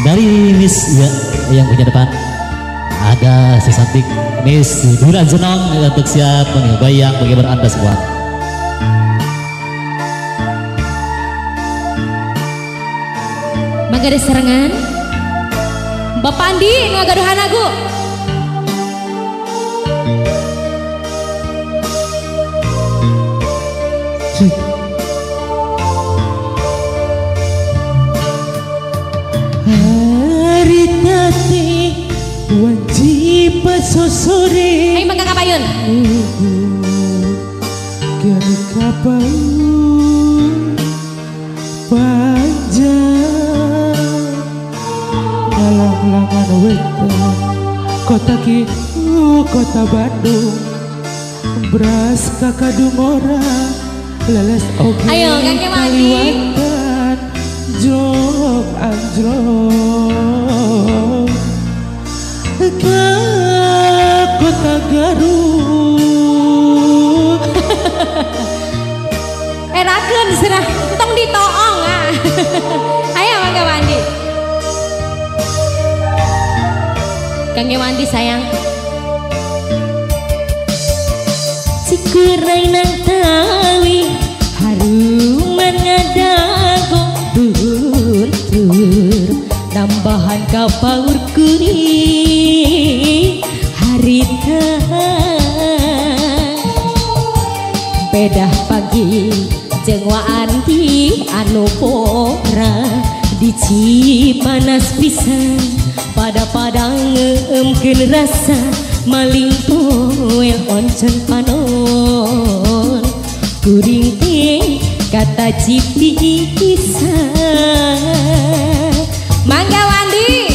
Dari Miss ya, yang punya depan ada si cantik Miss Dura Jenong untuk siap menggoyang menghibur Anda semua. Mangga serangan Bapak Andi ngagaduhan lagu. Hari tadi wajib sore. Ayo mangga kapayun. Kian kapayun panjang dalam langan wetan kota kitu kota Bandung beras kakadumora leles oge ayo kakek mandi jog anjlok ke kota Garut. Erakeun serah tong ditoong ah. Ayo mangga mandi. Kang Wandi sayang. Cikurai nang tawi haruman ngadago tur nambahan kapaur kuring harita pedah pagi jeung Wa Andi anu pora di Cipanas pisan pada padang ngeumkeun rasa maling poel oncen panon kuring teh kata cipisan. Mangga Wandi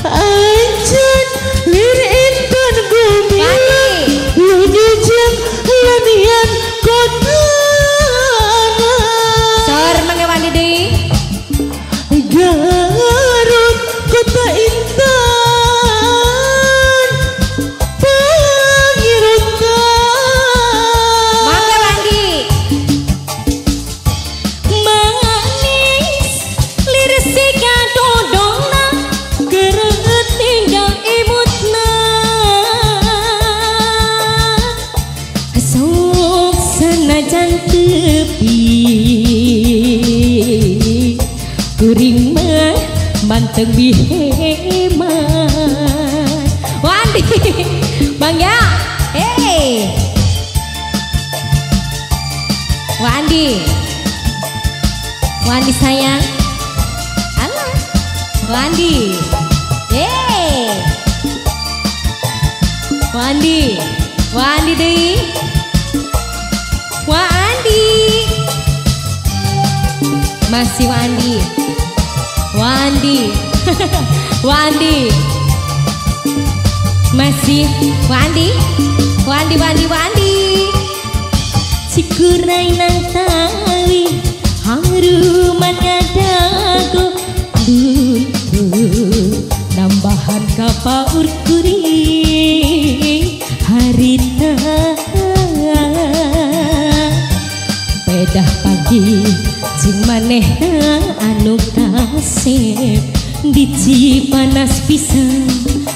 anjeun lir intan gumilang lunyu jeung lanian kotana. Sor mangga Wandi deui. Garut kota intan pangirutan. Mangga Wandi manis lir siga dodongna kereut tinggal imutna sok sanajan tepi kuring mah manteng bihemat. Wandi bangga hey Wandi Wandi sayang alah Wandi hey Wandi Wandi deui Wandi masih Wandi Wandi Wandi masih Wandi Wandi Wandi Wandi cikurai nang tawi haruman ngadago luntur nambahan kapaur kuring harita pedah pagi jeung manehna anu kasep di Cipanas pisan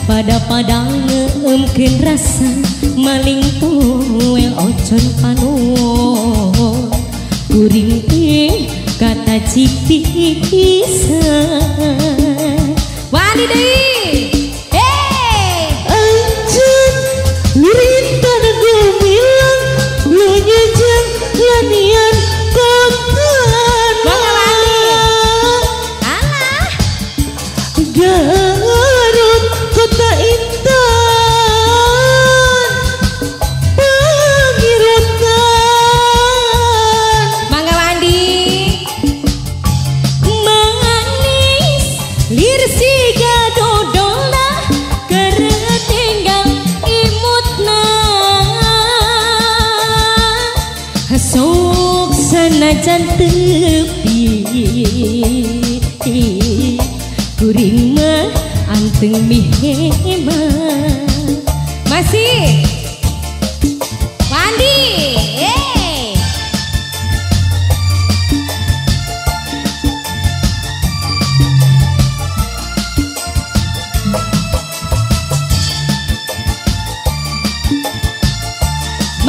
pada padang ngeumkeun rasa maling poel ocon panon kuring teh kata cipisan. Wandi deui hey anjeun lir intan gumilang lunyu jeung lanian kotana. Garut kota intan pangirutan. Mangga Wandi manis lir siga dodolna kereut tinggal imutna sok sanajan tepi kuring mah anteng mihemat. Masih Wandi hey.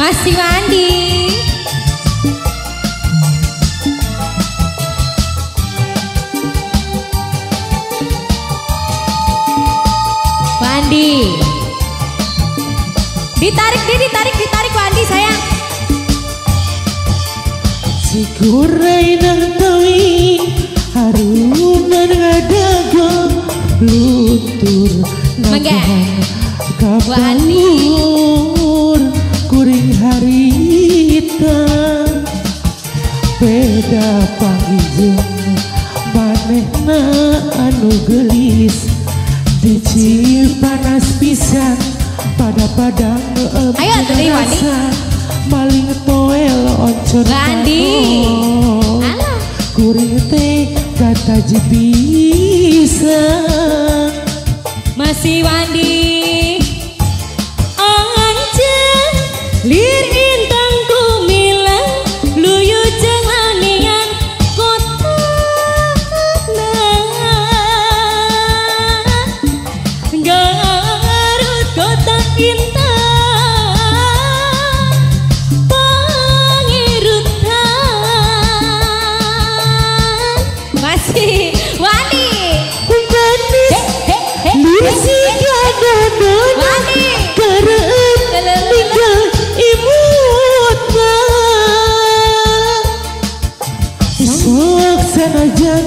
Masih Wandi. Wandi. Ditarik, ditarik, ditarik Wandi sayang. Sikurai nang tawing harunan ngadago luntur nang kapur kuring harita beda panggijeng manehna anu gelis dicil panas pisan pada padang ayo tadi Wandi maling toel oncor Wandi kuring teh kata pisan masih Wandi anjeun lir intang kumilang luyu jeung lanian kota Garut kota intan pangirutan masih Wandi manis lir siga Wandi kareen tinggal imutna sok sanajan